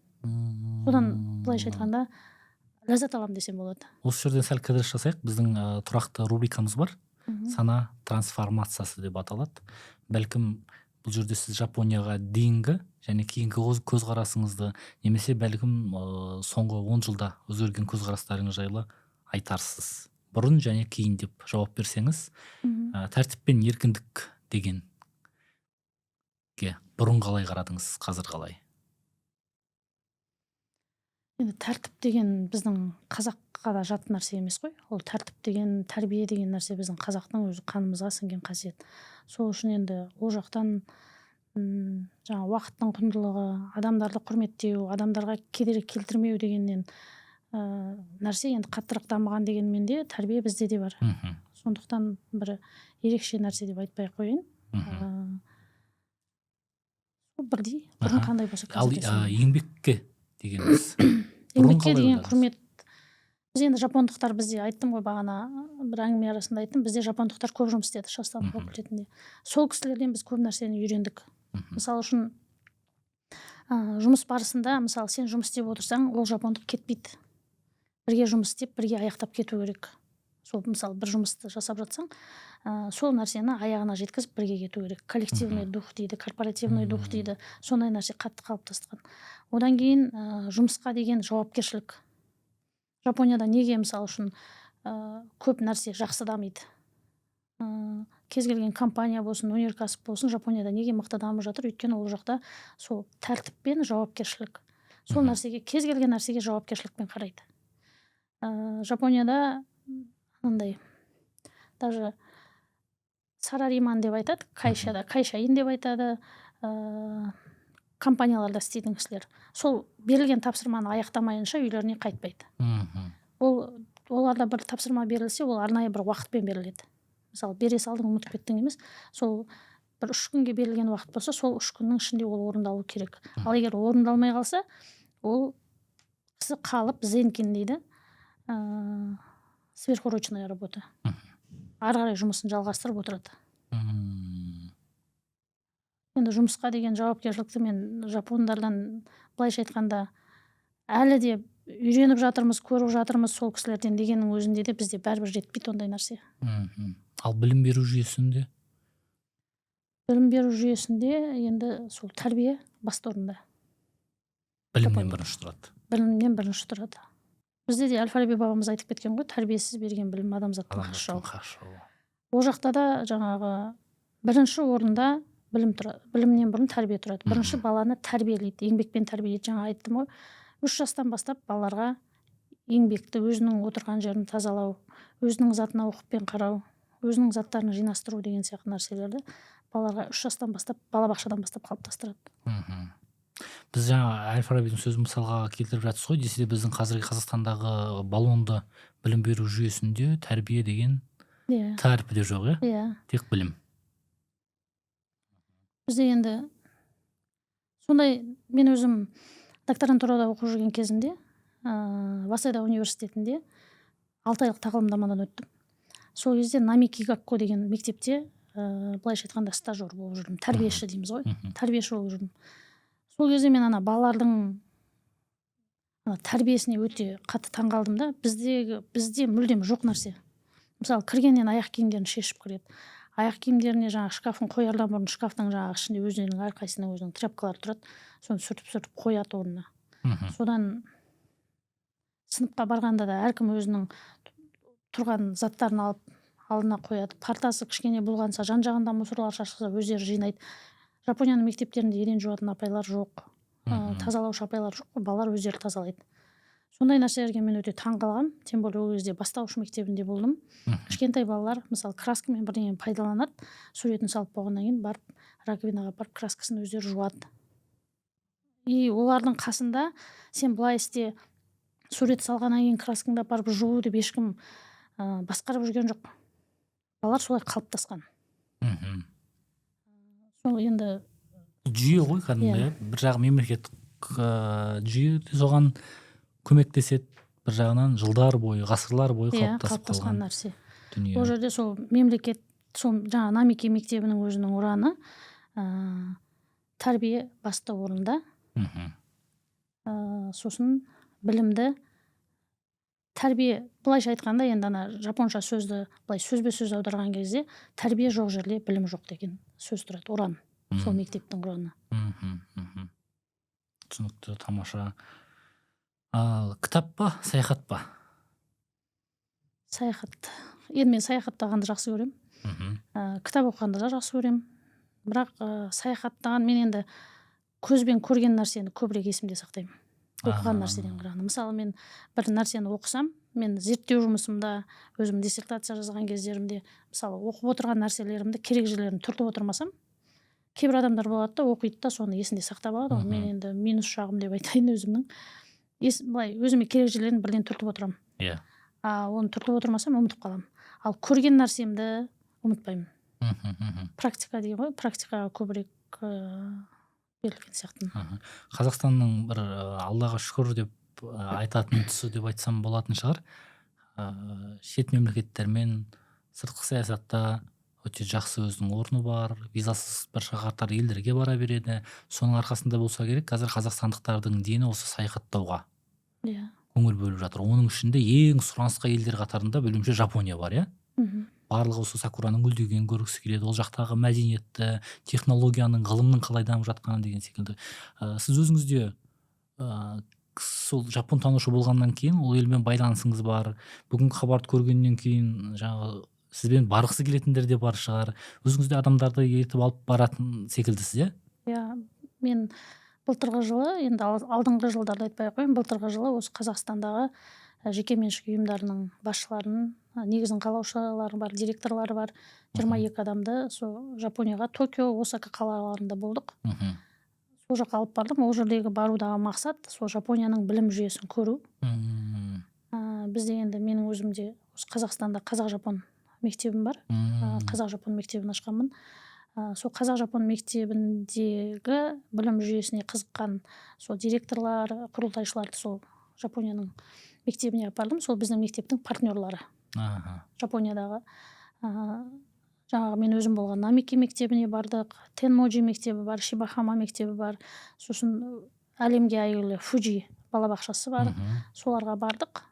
Speaker 2: Содан былайша айтқанда ләззат аламын десем болады.
Speaker 1: Осы жерден сәл кідіріс жасайық. Біздің тұрақты рубрикамыз бар. Сана трансформациясы деп аталады. Бәлкім бұл жерде сіз Жапонияға дейінгі және кейінгі көзқарасыңызды, немесе бәлкім соңғы 10 жылда өзгерген көзқарастарыңыз жайлы айтарсыз. Бұрын және кейін деп жауап берсеңіз, тәртіп пен еркіндік дегенге бұрын қалай қарадыңыз, қазір қалай?
Speaker 2: Енді тәртіп деген біздің қазаққа да жат нәрсе емес қой. Ол тәртіп деген, тәрбие деген нәрсе біздің қазақтың өзі қанымызға сіңген қасиет. Сол үшін енді ол жақтан жаңа уақыттың құндылығы, адамдарды құрметтеу, адамдарға кедергі келтірмеу дегеннен нәрсе енді қаттырақ дамыған дегенмен де тәрбие бізде де бар. Сондықтан бір ерекше нәрсе деп айтпай қояйын. Бірдей, бұрын қандай болса,
Speaker 1: Ал
Speaker 2: қазір де сондай.
Speaker 1: еңбекке дегеніміз бұрын
Speaker 2: Еңбекке
Speaker 1: қалай
Speaker 2: деген
Speaker 1: ойладыңыз?
Speaker 2: құрмет. Біз енді, жапондықтар, бізде, айттым ғой бағана, бір әңгіме арасында айттым, бізде жапондықтар көп жұмыс істеді шығыстану факультетінде. Сол кісілерден біз көп нәрсені үйрендік. Мысалы үшін, жұмыс барысында, мысалы, сен жұмыс істеп отырсаң, ол жапондық кетпейді. Бірге жұмыс істеп, бірге аяқтап кету керек. Сол, мысалы, бір жұмысты жасап жатсаң, сол нәрсені аяғына жеткізіп, бірге кету керек. Коллективный дух дейді, корпоративный дух дейді, сондай нәрсе қатты қалыптасқан. Одан кейін жұмысқа деген жауапкершілік. Жапонияда неге, мысалы үшін, көп нәрсе жақсы дамиды? Кез келген компания болсын, өнеркәсіп болсын, Жапонияда неге мықты дамып жатыр? Өйткені ол жақта сол тәртіп пен жауапкершілік, сол нәрсеге, кез келген нәрсеге жауапкершілікпен қарайды. Жапонияда андай даже сарариман деп айтады, кайшада кайшаин деп айтады. Компанияларда істейтін кісілер сол берілген тапсырманы аяқтамайынша үйлеріне қайтпайды. Ол оларда бір тапсырма берілсе, ол арнайы бір уақытпен беріледі. Мысалы, бере салдың, ұмытып кеттің емес, сол бір 3 күнге берілген уақыт болса, сол 3 күннің ішінде ол орындалу керек. Ал егер орындалмай қалса, ол кісі қалып, зенкин дейді, сверхурочная работа, ары қарай жұмысын жалғастырып отырады. Енді жұмысқа деген жауапкершілікті мен жапондардан, былайша айтқанда, әлі де үйреніп жатырмыз, көріп жатырмыз сол кісілерден дегеннің өзінде де бізде бәрібір жетпейді ондай нәрсе.
Speaker 1: Ал білім беру жүйесінде?
Speaker 2: Білім беру жүйесінде енді сол тәрбие басты орында.
Speaker 1: Білімнен
Speaker 2: Жапония.
Speaker 1: бірінші тұрады.
Speaker 2: Білімнен бірінші тұрады. Бізде де әл Фараби бабамыз айтып кеткен ғой: тәрбиесіз берген білім адамзаттың хас жауы.
Speaker 1: Хас жауы.
Speaker 2: Ол жақта да жаңағы бірінші орында білім тұрады, білімнен бұрын тәрбие тұрады. Бірінші баланы тәрбиелейді, еңбекпен тәрбиелейді. Жаңа айттым ғой, 3 жастан бастап балаларға еңбекті, өзінің отырған жерін тазалау, өзінің затына ұқыппен қарау, өзінің заттарын жинастыру деген сияқты нәрселерді балаларға 3 жастан бастап, балабақшадан бастап қалыптастырады.
Speaker 1: Біз жаңа әл Фарабидің сөзін мысалға келтіріп жатырсыз ғой. Десе де, біздің қазіргі Қазақстандағы баллонды білім беру жүйесінде тәрбие деген т әрпі де жоқ, иә?
Speaker 2: Иә.
Speaker 1: Тек білім.
Speaker 2: Бізде енді сондай. Мен өзім докторантурада оқып жүрген кезімде Васэда университетінде 6 айлық тағылымдамадан өттім. Сол кезде Намики Гакко деген мектепте, былайша айтқанда, стажер болып жүрдім, тәрбиеші дейміз ғой, тәрбиеші болып жүрдім. Сол кезде мен ана балалардың ана тәрбиесіне өте қатты таңғалдым да. Бізде мүлдем жоқ нәрсе. Мысалы, кіргеннен аяқ киімдерін шешіп кіреді. Аяқ киімдеріне жаңағы шкафын қоярдан бұрын шкафтың жаңағы ішінде өздерінің, әрқайсысының өзінің тряпкалары тұрады, соны сүртіп сүртіп қояды орнына. Содан сыныпқа барғанда да әркім өзінің тұрған заттарын алып, алдына қояды. Партасы кішкене бұлғанса, жан жағында мусорлар шашылса, өздері жинайды. Жапонияның мектептерінде еден жуатын апайлар жоқ, тазалаушы апайлар жоқ қой, балалар өздері тазалайды. Сондай нәрселерге мен өте таң қалғанмын. Тем более ол кезде бастауыш мектебінде болдым. Кішкентай балалар, мысалы, краскамен бірдеңені пайдаланады, суретін салып болғаннан кейін барып, раковинаға барып, краскасын өздері жуады. И олардың қасында сен былай істе, сурет салғаннан кейін краскаңды апарып жу деп ешкім басқарып жүрген жоқ. Балалар солай қалыптасқан. Сол енді.
Speaker 1: Жүйе ғой кәдімгі.
Speaker 2: Иә.
Speaker 1: Иә, бір жағы мемлекеттік жүйе де соған көмектеседі, бір жағынан жылдар бойы, ғасырлар бойы қалыптасып
Speaker 2: қалыптасқан
Speaker 1: қалған
Speaker 2: нәрсе.
Speaker 1: дүние.
Speaker 2: Ол жерде сол мемлекет, сол жаңа Намики мектебінің өзінің ұраны: тәрбие басты орында, сосын білімді, тәрбие. Былайша айтқанда, енді ана жапонша сөзді былай сөзбе сөз аударған кезде, тәрбие жоқ жерде білім жоқ деген сөз тұрады, ұран, сол мектептің ұраны.
Speaker 1: Мхм, мхм. Түсінікті, тамаша. Ал кітап па, саяхат па?
Speaker 2: Саяхат. Енді мен саяхаттағанды жақсы көремін. Кітап оқығанды да жақсы көремін, бірақ саяхаттаған, мен енді көзбен көрген нәрсені көбірек есімде сақтаймын оқыған нәрседен қарағанда. Мысалы, мен бір нәрсені оқысам, мен зерттеу жұмысымда, өзім диссертация жазған кездерімде, мысалы, оқып отырған нәрселерімді керек жерлерін түртіп отырмасам, кейбір адамдар болады да, оқиды да, соны есінде сақтап алады ғой. Мен енді минус жағым деп айтайын өзімнің, былай өзіме керек жерлерін бірден түртіп отырамын. А оны түртіп отырмасам, ұмытып қаламын. Ал көрген нәрсемді ұмытпаймын.
Speaker 1: Мхм, мхм.
Speaker 2: Практика дейді ғой, практикаға көбірек берілген сияқтымын.
Speaker 1: Қазақстанның бір Аллаға шүкір деп айтатын тұсы деп айтсам болатын шығар. Шет мемлекеттермен сыртқы саясатта өте жақсы өзінің орны бар, визасыз бір қатар елдерге бара береді. Соның арқасында болса керек, қазір қазақстандықтардың дені осы саяхаттауға
Speaker 2: иә
Speaker 1: көңіл бөліп жатыр. Оның ішінде ең сұранысқа елдер қатарында білуімше Жапония бар, иә? Барлығы осы сакураның гүлдегенін көргісі келеді, ол жақтағы мәдениетті, технологияның, ғылымның қалай дамып жатқанын деген секілді. Сіз өзіңіз де сол жапон танушы болғаннан кейін ол елмен байланысыңыз бар. Бүгінгі хабарды көргеннен кейін жаңағы сізбен барғысы келетіндер де бар шығар. Өзіңіз де адамдарды ертіп алып баратын секілдісіз, иә?
Speaker 2: Иә, мен былтырғы жылы, енді алдыңғы жылдарды айтпай ақ қояйын, былтырғы жылы осы Қазақстандағы жекеменшік ұйымдарының басшыларын, негізін қалаушылары бар, директорлары бар 22 адамды сол Жапонияға, Токио, Осака қалаларында болдық. Сол жаққа алып бардым. Ол жердегі барудағы мақсат сол Жапонияның білім жүйесін көру. Бізде енді менің өзімде осы Қазақстанда қазақ-жапон мектебім бар. Қазақ-жапон мектебін ашқанмын. Сол қазақ-жапон мектебіндегі білім жүйесіне қызыққан сол директорлар, құрылтайшыларды сол Жапонияның мектебіне апардым. Сол біздің мектептің партнерлары. Жапониядағы жаңағы мен өзім болған Намики мектебіне бардық, Тенможи мектебі бар, Шибахама мектебі бар, сосын әлемге әйгілі Фуджи балабақшасы бар. Соларға бардық.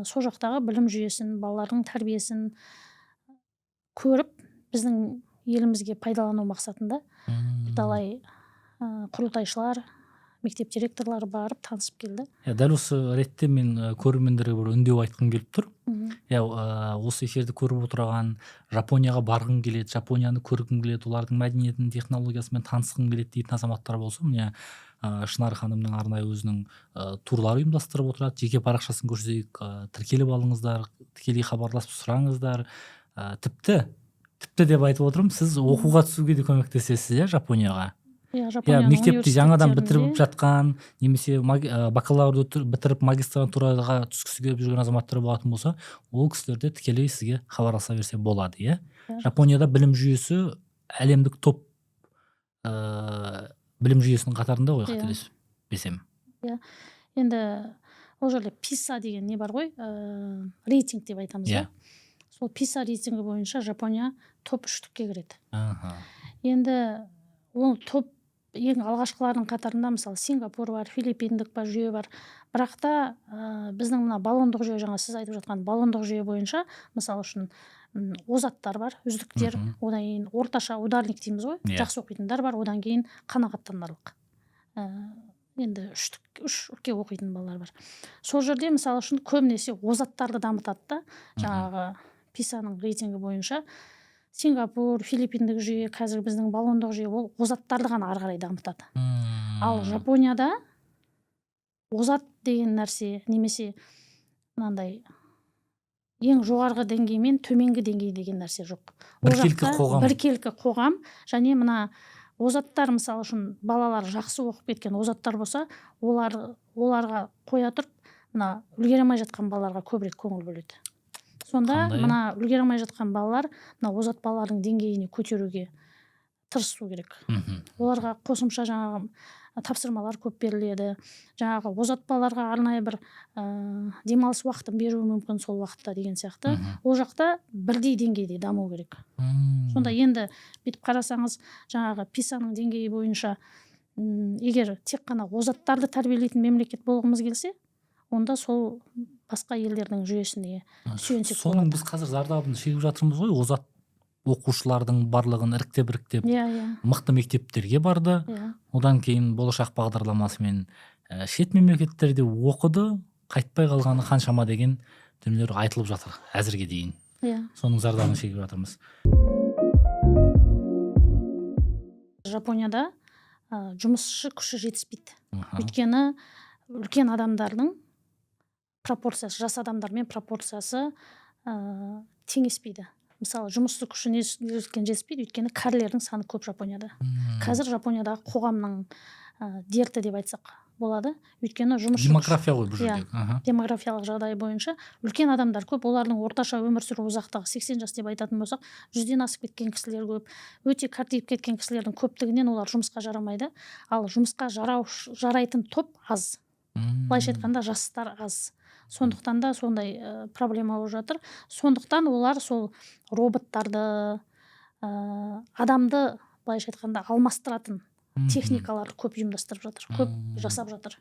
Speaker 2: Сол жақтағы білім жүйесін, балалардың тәрбиесін көріп, біздің елімізге пайдалану мақсатында бірталай құрылтайшылар, мектеп директорлары барып танысып келді.
Speaker 1: Иә, дәл осы ретте мен көрермендерге бір үндеу айтқым келіп тұр. Иә, осы эфирді көріп отырған, Жапонияға барғым келеді, Жапонияны көргім келеді, олардың мәдениетін, технологиясымен танысқым келеді дейтін азаматтар болса, міне, Шынар ханымның арнайы өзінің турлар ұйымдастырып отырады. Жеке парақшасын көрсетейік, тіркеліп алыңыздар, тікелей хабарласып сұраңыздар. Тіпті деп айтып отырмын, сіз оқуға түсуге де көмектесесіз, иә, Жапонияға?
Speaker 2: Иә,
Speaker 1: Иә,
Speaker 2: Жапонияның
Speaker 1: мектепті жаңадан бітіріп
Speaker 2: университеттерінде.
Speaker 1: жатқан немесе бакалаврды бітіріп магистратураға түскісі келіп жүрген азаматтар болатын болса, ол кісілер де тікелей сізге хабарласа берсе болады, иә?
Speaker 2: Иә.
Speaker 1: Жапонияда білім жүйесі әлемдік топ білім жүйесінің қатарында ғой,
Speaker 2: Иә.
Speaker 1: қателеспесем.
Speaker 2: Иә. Енді ол жерде ПИСА деген не бар ғой, рейтинг деп айтамыз,
Speaker 1: Иә.
Speaker 2: иә? Сол ПИСА рейтингі бойынша Жапония топ үштікке кіреді. Енді ол топ ең алғашқылардың қатарында мысалы Сингапур бар, филиппиндік бар, жүйе бар. Бірақ та біздің мына баллондық жүйе, жаңа сіз айтып жатқан баллондық жүйе бойынша, мысалы үшін, озаттар бар, үздіктер, одан кейін орташа ударник дейміз ғой,
Speaker 1: Иә.
Speaker 2: жақсы оқитындар бар, одан кейін қанағаттанарлық. Енді үштік, үшке оқитын балалар бар. Сол жерде мысалы үшін көбінесе озаттарды дамытады да, жаңағы ПИСАның рейтингі бойынша Сингапур, филиппиндік жүйе, қазір біздің баллондық жүйе, ол озаттарды ғана ары қарай дамытады. Ал Жапонияда озат деген нәрсе немесе мынандай ең жоғарғы деңгей мен төменгі деңгей деген нәрсе жоқ. Ол
Speaker 1: Біркелкі
Speaker 2: жақта
Speaker 1: қоғам.
Speaker 2: Біркелкі қоғам және мына озаттар, мысалы үшін, балалар жақсы оқып кеткен озаттар болса, оларға қоя тұрып, мына үлгере алмай жатқан балаларға көбірек көңіл бөледі. Сонда
Speaker 1: Қандай?
Speaker 2: мына үлгере алмай жатқан балалар мына озат балалардың деңгейіне көтеруге тырысу керек. Оларға қосымша жаңағы тапсырмалар көп беріледі. Жаңағы озат балаларға арнайы бір демалыс уақытын беруі мүмкін сол уақытта деген сияқты. Ол жақта бірдей деңгейде даму керек. Сонда енді бүйтіп қарасаңыз, жаңағы ПИСАның деңгейі бойынша, егер тек қана озаттарды тәрбиелейтін мемлекет болғымыз келсе, онда сол басқа елдердің жүйесіне сүйенсек
Speaker 1: Соның
Speaker 2: болады.
Speaker 1: біз қазір зардабын шегіп жатырмыз ғой, озат оқушылардың барлығын іріктеп-іріктеп
Speaker 2: иә иә
Speaker 1: мықты мектептерге барды. Одан кейін болашақ бағдарламасымен шет мемлекеттерде оқыды, қайтпай қалғаны қаншама деген дүниелер айтылып жатыр әзірге дейін. Соның зардабын шегіп жатырмыз.
Speaker 2: Жапонияда жұмысшы күші жетіспейді. Өйткені үлкен адамдардың пропорциясы, жас адамдармен пропорциясы теңеспейді. Мысалы, жұмысшы күші неліктен жетіспейді? Өйткені кәрілердің саны көп Жапонияда. Қазір Жапониядағы қоғамның дерті деп айтсақ болады. Өйткені жұмысшы
Speaker 1: Демография ғой бұл жердегі.
Speaker 2: Иә, демографиялық жағдай бойынша үлкен адамдар көп, олардың орташа өмір сүру ұзақтығы 80 жас деп айтатын болсақ, 100-ден асып кеткен кісілер көп. Өте кәртейіп кеткен кісілердің көптігінен олар жұмысқа жарамайды. Ал жұмысқа жарайтын топ аз. Былайша айтқанда, жастар аз. Сондықтан да сондай проблема болып жатыр. Сондықтан олар сол роботтарды, адамды былайша айтқанда алмастыратын техникаларды көп ұйымдастырып жатыр, көп жасап жатыр.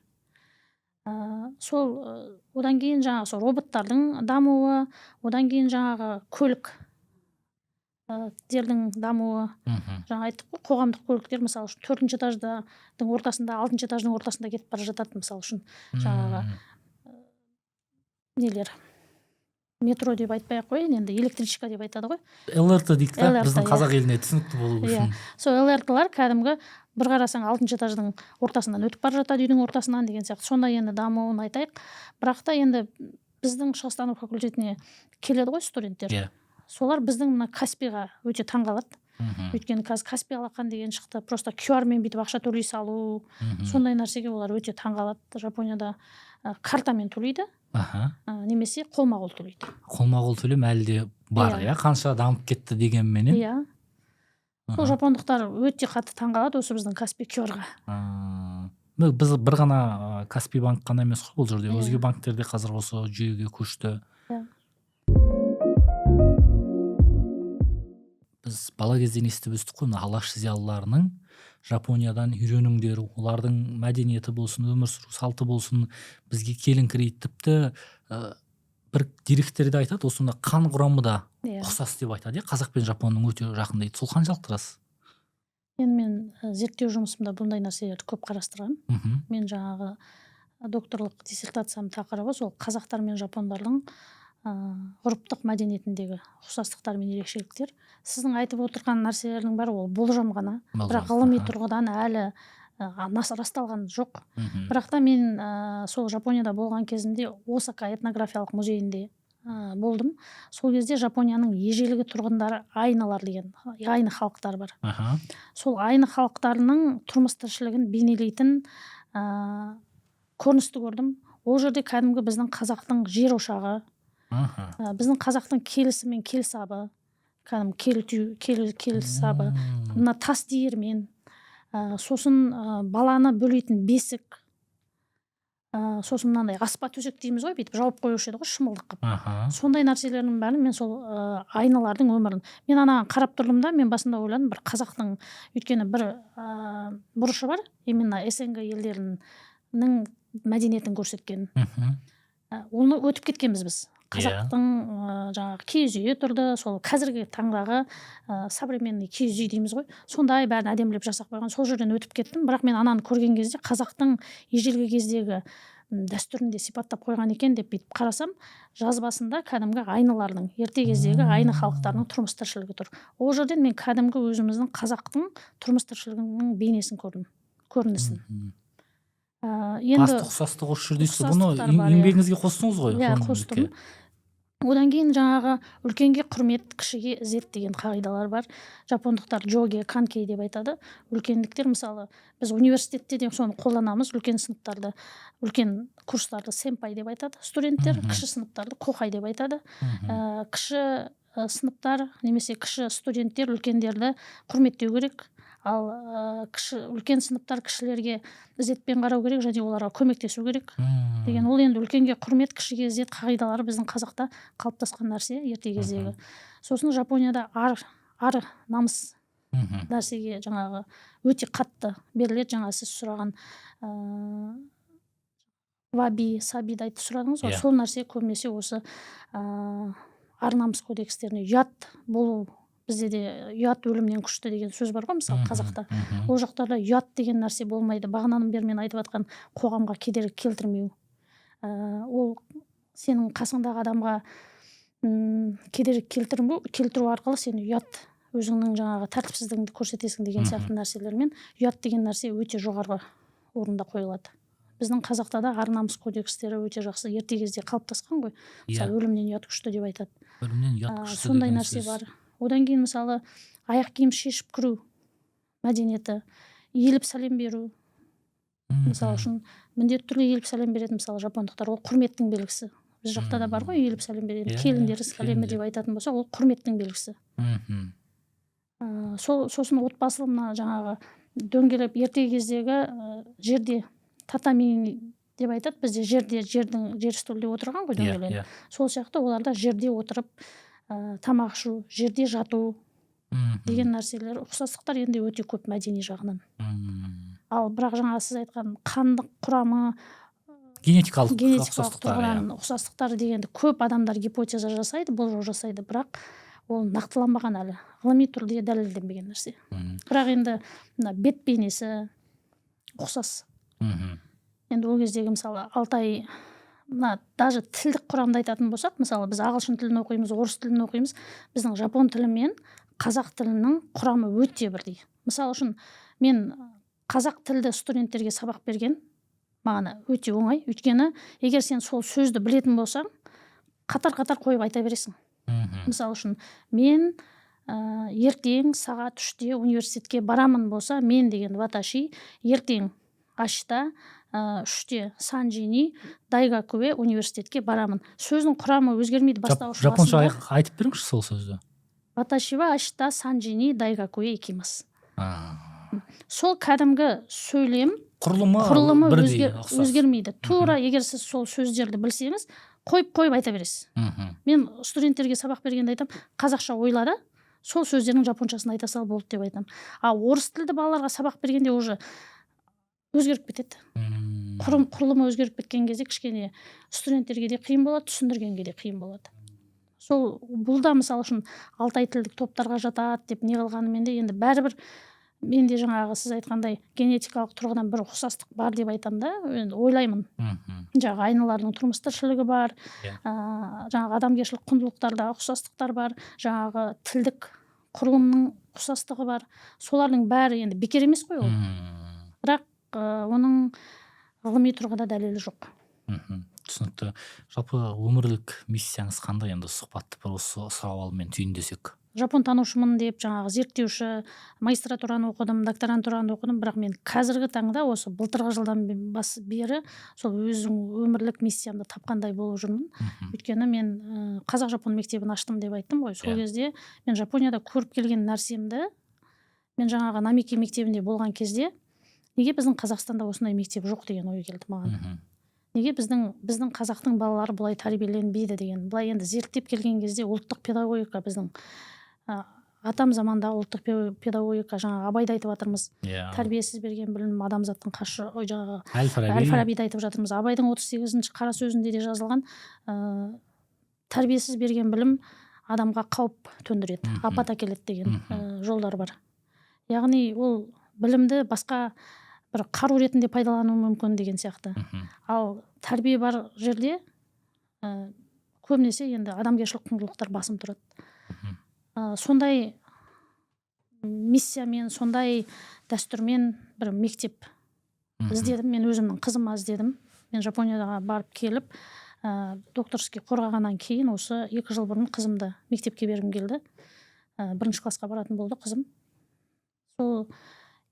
Speaker 2: Сол одан кейін жаңағы сол роботтардың дамуы, одан кейін жаңағы көліктердің дамуы. Жаңа айттық қой, қоғамдық көліктер, мысалы үшін, төртінші этаждың ортасында, алтыншы этаждың ортасында кетіп бара жатады, мысалы үшін, жаңағы нелер, метро деп айтпай ақ қояйын, енді электричка деп айтады ғой.
Speaker 1: ЛРТ дейік та,
Speaker 2: ЛРТ,
Speaker 1: біздің
Speaker 2: иә.
Speaker 1: қазақ еліне түсінікті болу
Speaker 2: Иә.
Speaker 1: үшін.
Speaker 2: Сол ЛРТ-лар кәдімгі бір қарасаң, алтыншы этаждың ортасынан өтіп бара жатады, үйдің ортасынан деген сияқты. Сондай енді дамуын айтайық. Бірақ та енді біздің шығыстану факультетіне келеді ғой студенттер. Солар біздің мына Каспиға өте таңғалады. Өйткені қазір Каспи алақан деген шықты, просто QR-мен бүйтіп ақша төлей салу, сондай нәрсеге олар өте таңғалады. Жапонияда картамен төлейді, немесе қолма-қол төлейді.
Speaker 1: Қолма-қол төлем әлі де бар,
Speaker 2: Иә.
Speaker 1: иә, қанша дамып кетті дегенменен.
Speaker 2: Иә. Сол жапондықтар өте қатты таңғалады осы біздің Каспи QR-ға.
Speaker 1: Біз бір ғана Каспи банк қана емес қой бұл жерде,
Speaker 2: Иә.
Speaker 1: өзге банктер де қазір осы жүйеге көшті.
Speaker 2: Иә.
Speaker 1: Біз бала кезден естіп өстік қой, мына алаш зиялыларының Жапониядан үйреніңдер, олардың мәдениеті болсын, өмір сүру салты болсын, бізге келіңкірейді. Тіпті бір деректерде айтады, осы мына қан құрамы да ұқсас деп айтады, иә, қазақ пен жапонның өте жақын дейді. Сол қаншалықты рас?
Speaker 2: Енді мен зерттеу жұмысымда бұндай нәрселерді көп қарастырғанмын. Мен жаңағы докторлық диссертациям тақырыбы сол қазақтар мен жапондардың ғұрыптық мәдениетіндегі ұқсастықтар мен ерекшеліктер. Сіздің айтып отырған нәрселердің бәрі ол болжам ғана.
Speaker 1: Болжам,
Speaker 2: Бірақ ғылыми тұрғыдан әлі расталған жоқ. Бірақ та мен сол Жапонияда болған кезімде Осака этнографиялық музейінде болдым. Сол кезде Жапонияның ежелгі тұрғындары айналар деген айны халықтар бар. Сол айны халықтарының тұрмыс тіршілігін бейнелейтін көріністі көрдім. Ол жерде кәдімгі біздің қазақтың жер ошағы, біздің қазақтың келісі мен келсабы, кәдімгі келі келі келсабы, мына тас диірмен, сосын баланы бөлейтін бесік, сосын мынандай аспа төсек дейміз ғой, бүйтіп жауып қоюшы еді ғой шымылдық қылып. Сондай нәрселердің бәрін мен сол айналардың өмірін мен анаған қарап тұрдым да, мен басында ойладым, бір қазақтың, өйткені бір бұрышы бар, именно СНГ елдерінің мәдениетін көрсеткен. Оны өтіп кеткенбіз біз. Қазақтың жаңағы киіз үйі тұрды, сол қазіргі таңдағы современный киіз үй дейміз ғой, сондай бәрін әдемілеп жасап қойған, сол жерден өтіп кеттім. Бірақ мен ананы көрген кезде қазақтың ежелгі кездегі дәстүрін де сипаттап қойған екен деп бүйтіп қарасам, жазбасында кәдімгі айналардың, ерте кездегі айна халықтарының тұрмыс тіршілігі тұр. Ол жерден мен кәдімгі өзіміздің қазақтың тұрмыс тіршілігінің бейнесін көрдім, көрінісін. Енді
Speaker 1: Басты ұқсастық осы жерде дейсіз. Бұны
Speaker 2: ұқсастықтар бар, иә.
Speaker 1: еңбегіңізге қостыңыз ғой,
Speaker 2: Иә,
Speaker 1: ғылыми
Speaker 2: қостым.
Speaker 1: еңбекке.
Speaker 2: Одан кейін жаңағы үлкенге құрмет, кішіге ізет деген қағидалар бар. Жапондықтар джоге канкей деп айтады. Үлкендіктер, мысалы, біз университетте де соны қолданамыз. Үлкен сыныптарды, үлкен курстарды сэмпай деп айтады студенттер, кіші сыныптарды кохай деп айтады. Кіші сыныптар немесе кіші студенттер үлкендерді құрметтеу керек. Ал кіші, үлкен сыныптар кішілерге ізетпен қарау керек және оларға көмектесу керек деген. Ол енді үлкенге құрмет, кішіге ізет қағидалары біздің қазақта қалыптасқан нәрсе ерте кездегі. Сосын Жапонияда ар намыс нәрсеге жаңағы өте қатты беріледі. Жаңа сіз сұраған ваби сабиді айтып сұрадыңыз ғой.
Speaker 1: Иә.
Speaker 2: Сол нәрсе көбінесе осы ар намыс кодекстеріне ұят болу. Бізде де ұят өлімнен күшті деген сөз бар ғой, мысалы, қазақта. Ол жақтарда ұят деген нәрсе болмайды. Бағанадан бері мен айтып жатқан қоғамға кедергі келтірмеу. Ол сенің қасыңдағы адамға кедергі келтіру арқылы сен ұят, өзіңнің жаңағы тәртіпсіздігіңді көрсетесің деген сияқты нәрселермен ұят деген нәрсе өте жоғарғы орында қойылады. Біздің қазақта да ар намыс кодекстері өте жақсы ерте кезде қалыптасқан ғой. Мысалы, өлімнен ұят күшті деп айтады.
Speaker 1: Өлімнен ұят күшті
Speaker 2: Сондай
Speaker 1: деген
Speaker 2: нәрсе
Speaker 1: сөз.
Speaker 2: бар. Одан кейін, мысалы, аяқ киім шешіп кіру мәдениеті, иіліп сәлем беру. Мысалы үшін, міндетті түрде иіліп сәлем береді, мысалы, жапондықтар. Ол құрметтің белгісі. Біз жақта да бар ғой, иіліп сәлем береді. Келіндер сәлемі деп айтатын болсақ, ол құрметтің белгісі. Сол сосын отбасы, мына жаңағы дөңгелеп ерте кездегі жерде, татами деп айтады бізде, жерде, жердің, жер стөлде отырған ғой дөңгеленіп. Сол сияқты оларда жерде отырып тамақ ішу, жерде жату деген нәрселер, ұқсастықтар енді өте көп мәдени жағынан. Ал бірақ жаңа сіз айтқан қандық құрамы,
Speaker 1: генетикалық
Speaker 2: генетикалық
Speaker 1: ұқсастықтар, иә.
Speaker 2: тұрғыдан ұқсастықтар дегенді көп адамдар гипотеза жасайды, болжау жасайды, бірақ ол нақтыланбаған, әлі ғылыми түрде дәлелденбеген нәрсе. Бірақ енді мына бет бейнесі ұқсас. Енді ол кездегі, мысалы, алтай, мына даже тілдік құрамды айтатын болсақ, мысалы, біз ағылшын тілін оқимыз, орыс тілін оқимыз, біздің жапон тілі мен қазақ тілінің құрамы өте бірдей. Мысалы үшін, мен қазақ тілді студенттерге сабақ берген маған өте оңай, өйткені егер сен сол сөзді білетін болсаң, қатар қатар қойып айта бересің. Мысалы үшін, мен ертең сағат 3-те университетке барамын болса, мен деген ваташи, ертең ашта, 3-те санджини дайгакуэ университетке барамын. Сөздің құрамы өзгермейді бастауыш
Speaker 1: Жапонша
Speaker 2: басында.
Speaker 1: айтып беріңізші сол сөзді.
Speaker 2: Ваташи ва ашта санджини дайгакуэ икимас. Сол кәдімгі сөйлем
Speaker 1: құрылымы
Speaker 2: құрылымы
Speaker 1: бірдей, ұқсас.
Speaker 2: өзгермейді тура. Егер сіз сол сөздерді білсеңіз, қойып қойып айта бересіз. Мен студенттерге сабақ бергенде айтамын: қазақша ойла да, сол сөздердің жапоншасын айта сал, болды деп айтамын. Ал орыс тілді балаларға сабақ бергенде уже өзгеріп кетеді. Құрылымы өзгеріп кеткен кезде кішкене студенттерге де қиын болады, түсіндіргенге де қиын болады. Сол бұл да, мысалы үшін, алтай тілдік топтарға жатады деп не қылғанымен де, енді бәрібір мен де жаңағы сіз айтқандай генетикалық тұрғыдан бір ұқсастық бар деп айтамын да, енді ойлаймын. Жаңағы айналардың тұрмыс тіршілігі бар, жаңағы адамгершілік құндылықтарда ұқсастықтар бар, жаңағы тілдік құрылымның ұқсастығы бар. Солардың бәрі енді бекер емес қой ол. Бірақ оның ғылыми тұрғыда дәлелі жоқ.
Speaker 1: Түсінікті. Жалпы өмірлік миссияңыз қандай? Енді сұхбатты бір осы сауалмен түйіндесек.
Speaker 2: Жапон танушымын деп, жаңағы зерттеуші, магистратураны оқыдым, докторантураны оқыдым, бірақ мен қазіргі таңда осы былтырғы жылдан бас бері сол өзім өмірлік миссиямды тапқандай болып жүрмін. Өйткені мен қазақ жапон мектебін аштым деп айттым ғой. Сол кезде мен Жапонияда көріп келген нәрсемді, мен жаңағы Намики мектебінде болған кезде, неге біздің Қазақстанда осындай мектеп жоқ деген ой келді маған. Неге біздің қазақтың балалары бұлай тәрбиеленбейді деген. Былай енді зерттеп келген кезде ұлттық педагогика, біздің атам замандағы ұлттық педагогика, жаңағы Абайды айтып жатырмыз, тәрбиесіз берген білім адамзаттың қашы, ой, жаңағы
Speaker 1: әл Фараби.
Speaker 2: Әл Фарабиді айтып жатырмыз. Абайдың 38-ші қара сөзінде де жазылған, тәрбиесіз берген білім адамға қауіп төндіреді, апат әкеледі деген жолдар бар. Яғни ол білімді басқа бір қару ретінде пайдалану мүмкін деген сияқты. Ал тәрбие бар жерде көбінесе енді адамгершілік құндылықтар басым тұрады. Сондай миссиямен, сондай дәстүрмен бір мектеп іздедім. Мен өзімнің қызыма іздедім. Мен Жапонияға барып келіп, докторский қорғағаннан кейін осы 2 жыл бұрын қызымды мектепке бергім келді. Бірінші классқа баратын болды қызым сол.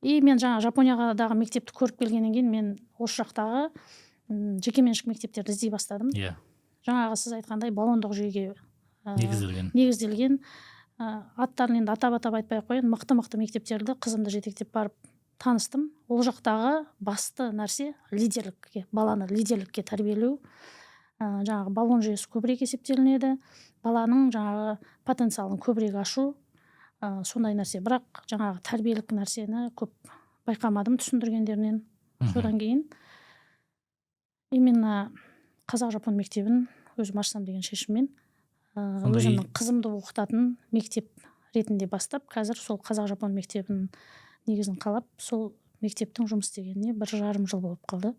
Speaker 2: И мен жаңа Жапониядағы мектепті көріп келгеннен кейін мен осы жақтағы жекеменшік мектептерді іздей бастадым. Жаңағы сіз айтқандай баллондық жүйеге
Speaker 1: негізделген.
Speaker 2: негізделген, аттарын енді атап атап айтпай ақ қояйын, мықты мықты мектептерді қызымды жетектеп барып таныстым. Ол жақтағы басты нәрсе лидерлікке, баланы лидерлікке тәрбиелеу. Жаңағы баллон жүйесі көбірек есептелінеді, баланың жаңағы потенциалын көбірек ашу, сондай нәрсе. Бірақ жаңағы тәрбиелік нәрсені көп байқамадым түсіндіргендерінен. Содан кейін именно қазақ жапон мектебін өзім ашсам деген шешіммен, өзімнің қызымды оқытатын мектеп ретінде бастап, қазір сол қазақ жапон мектебінің негізін қалап, сол мектептің жұмыс істегеніне 1,5 жыл болып қалды.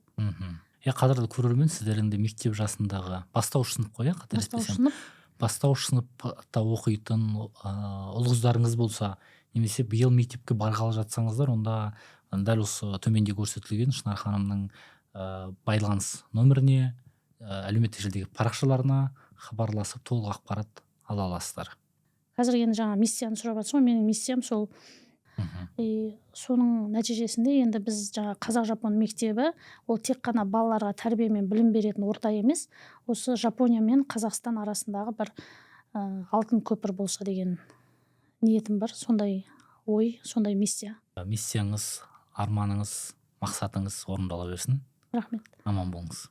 Speaker 1: Иә, қадірлі көрермен, сіздер енді мектеп жасындағы бастауыш сынып қой, иә,
Speaker 2: Бастауыш
Speaker 1: қателеспесем?
Speaker 2: сынып.
Speaker 1: Бастауыш сыныпта оқитын ұл қыздарыңыз болса немесе биыл мектепке барғалы жатсаңыздар, онда дәл осы төменде көрсетілген Шынар ханымның байланыс нөміріне, әлеуметтік желідегі парақшаларына хабарласып, толық ақпарат ала аласыздар.
Speaker 2: Қазір енді жаңа миссияны сұрап жатсың ғой. Менің миссиям сол И соның нәтижесінде енді біз жаңа қазақ жапон мектебі, ол тек қана балаларға тәрбие мен білім беретін орта емес, осы Жапония мен Қазақстан арасындағы бір алтын көпір болса деген ниетім бар, сондай ой, сондай миссия.
Speaker 1: Миссияңыз, арманыңыз, мақсатыңыз орындала берсін.
Speaker 2: Рахмет.
Speaker 1: Аман болыңыз.